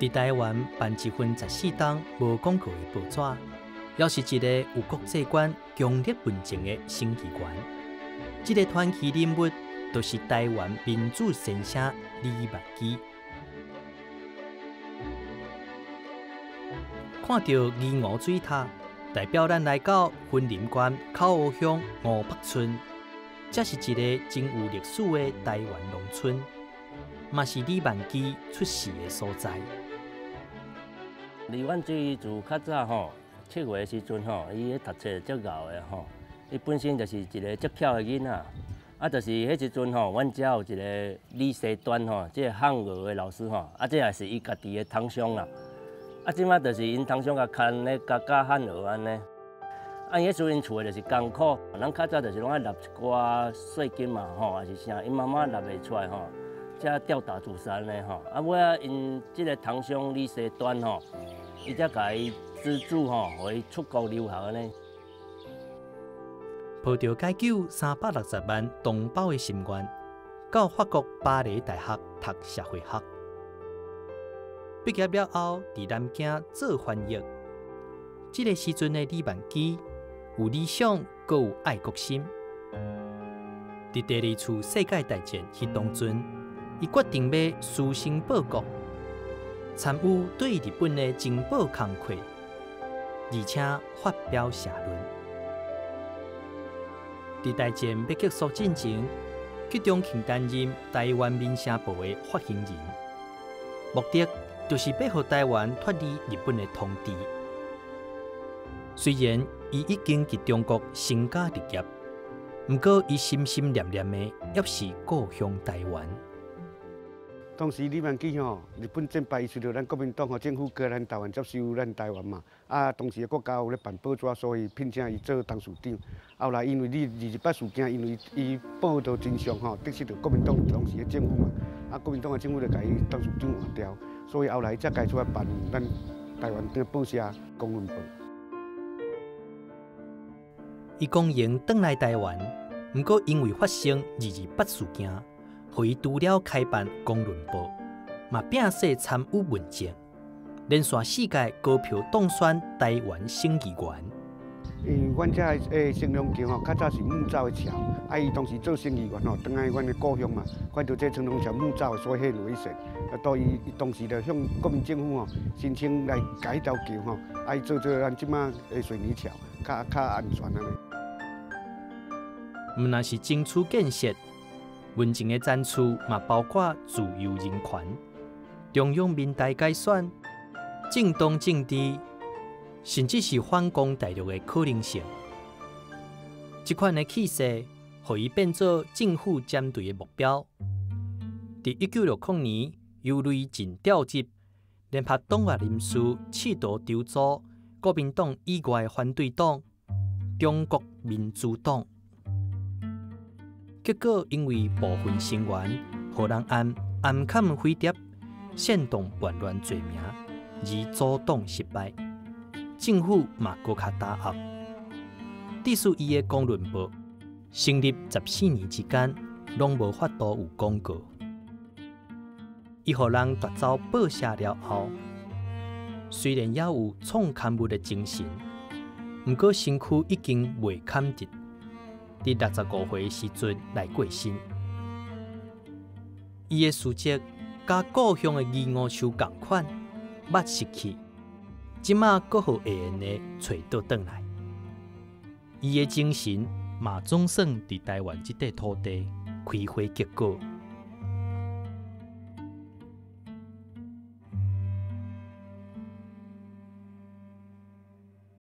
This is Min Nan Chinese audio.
佇台灣辦一份14冬無廣告的報紙，猶是一个有國際觀、強烈文情的省議員。這个傳奇人物，就是台灣民主先生李萬基。看著義梧水塔，代表咱來到雲林縣口湖鄉梧北村，這是一个真有歷史的台灣農村，嘛是李萬基出世的所在。李萬基自較早吼，7歲的時陣吼，伊咧讀冊足𠢕的吼，伊本身就是一个足巧的囡仔。啊，就是彼時陣吼，阮遮有一个李世端吼，這个漢語的老師吼，啊，這也是伊家己的堂兄啦。啊，這擺就是𪜶堂兄共牽咧，共教漢學按呢。啊，伊彼時𪜶厝的就是艱苦，咱較早就是攏愛納一寡稅金嘛吼，還是啥，𪜶媽媽納袂出來吼，才吊打自殺呢吼。啊，尾仔𪜶這个堂兄李世端吼，伊才共伊資助吼，予伊出國留學按呢。抱著解救360萬同胞的心願，到法國巴黎大學讀社會學。畢業了後，佇南京做翻譯。這个時陣的李萬基有理想，閣有愛國心。佇第二次世界大戰彼當陣，伊決定欲書生報國，參與對日本的情報工課，而且發表社論。佇大戰欲結束進前，冀中慶擔任台灣民聲報的發行人，目的就是欲予台灣脫離日本的統治。雖然伊已經佇中國成家立業，毋過伊心心念念的猶是故鄉台灣。當時李萬基吼，日本戰敗，伊隨著咱國民黨吼政府過咱台灣接收咱台灣嘛。啊，當時的國家有咧辦報紙，所以聘請伊做董事長。後來因為你228事件，因為伊報道真相吼，得失著國民黨當時的政府嘛。啊，國民黨的政府就共伊董事長換掉，所以後來才改出來辦咱台灣的報社《公論報》。伊光榮轉來台灣，毋過因為發生228事件，予伊除了開辦《公論報》，嘛摒捨參與問政，連續四屆高票當選台灣省議員。因為阮遮的雙龍橋吼，較早是木造的橋，啊，伊當時做省議員吼，轉來阮的故鄉嘛，看著這雙龍橋木造的，所以彼落去設，啊，到伊伊當時就向國民政府吼申請來改彼條橋吼，啊，伊做做咱這馬的水泥橋，較較安全按呢。毋但是爭取建設，文情的展出嘛，包括自由人權、中央民代改選、政黨政治，甚至是反攻大陸的可能性。這款的氣勢，予伊變做政府針對的目標。佇1960年，由雷震調集，聯合黨外人士試圖籌組國民黨以外的反對黨——中國民主黨。結果因為部分成員予人按暗崁匪諜、煽動叛亂罪名而組黨失敗，政府嘛閣較打壓。致使伊的《公論報》成立14年之間，攏無法度有廣告。伊予人奪走報社了後，雖然猶有創刊物的精神，毋過身軀已經袂堪得。佇65歲時陣來過身，伊的事蹟佮故鄉的義梧樹仝款，捌失去，這馬閣予會緣的揣倒轉來。伊的精神嘛總算佇台灣這塊土地開花結果。